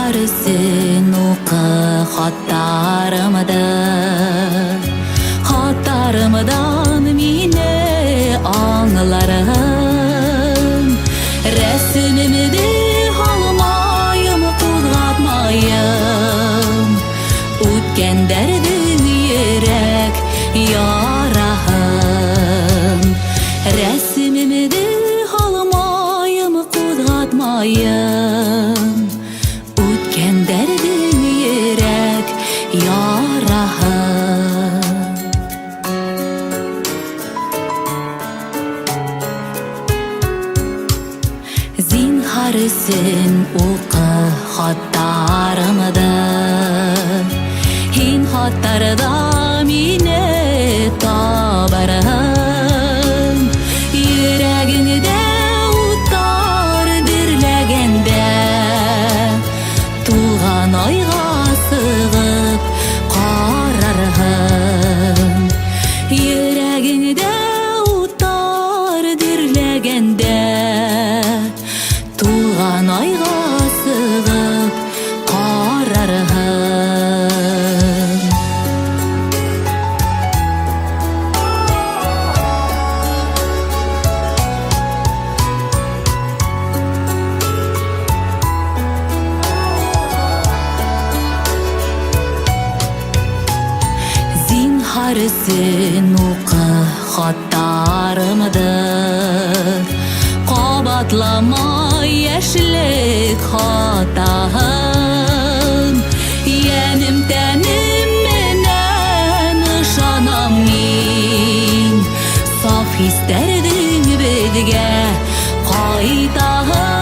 Зинһар өсөн уҡы хаттарымды, хаттарымдан мине аңларһың. Рәсемемде һалмайым, ҡуҙғатмайым үткәндәрҙең йөрәк яраһын. Рәсемемде һалмайым, ҡуҙғатмайым үткәндәрҙең йөрәк яраһын. Зинһар өсөн уҡы хаттарымды, һин хаттарҙа мине табарһың. Йөрәгеңдә уттар дөрләгәндә, тулған айға сығып ҡарарһың. Йөрәгеңдә уттар дөрләгәндә, тулған айға сығып ҡарарһың. Зинһар өсөн уҡы хаттарымды, ҡабатлама йәшлек хатаһын. Йәнем тәнем менән ышанам мин, саф хистәрҙең беҙгә ҡайтаһын.